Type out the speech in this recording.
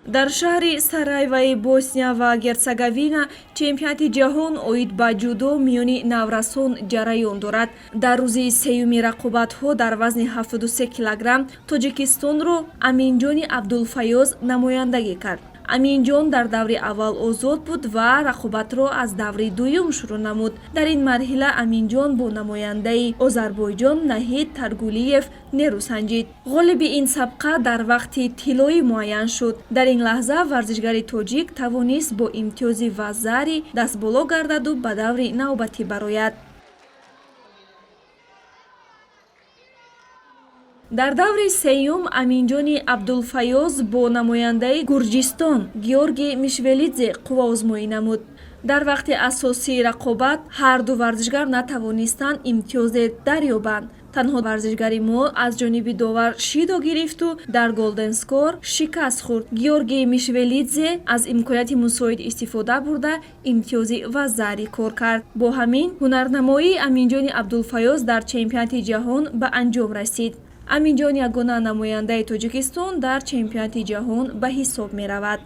Дар шаҳри Сараеваи Босния ва Герцеговина чемпионати ҷаҳон оид ба ҷудо миёни наврасон ҷараён дорад. Дар рӯзи сеюми рақобатҳо дар вазни 73 килограмм Тоҷикистонро Аминҷони Абдулфаёз намояндагӣ кард. Аминҷон дар даври аввал озод буд ва рақобатро аз даври дуюм шурӯъ намуд. Дар ин марҳила Аминҷон бо намояндаи Озарбойҷон Наҳид Таргулиев нерӯ санҷид. Ғолиби ин сабқа дар вақти тиллоӣ муайян шуд. Дар ин лаҳза варзишгари тоҷик тавонист бо имтиёзи вазари дастболо гардаду ба даври навбатӣ барояд. Дар даври сеюм Аминҷони Абдулфаёз бо намояндаи Гурҷистон Георгий Мишвелидзе қувваозмоӣ намуд. Дар вақти асосии рақобат ҳар ду варзишгар натавонистанд имтиёзе дарёбанд. Танҳо варзишгари мо аз ҷониби довар шидо гирифту дар голден скор шикаст хӯрд. Георгий Мишвелидзе аз имконияти мусоид истифода бурда, имтиёзи вазари кор кард. Бо ҳамин ҳунарнамоии Аминҷони Абдулфаёз дар чемпионати ҷаҳон ба анҷом расид. Аминҷон ягона намояндаи Тоҷикистон дар чемпионати ҷаҳон ба ҳисоб меравад.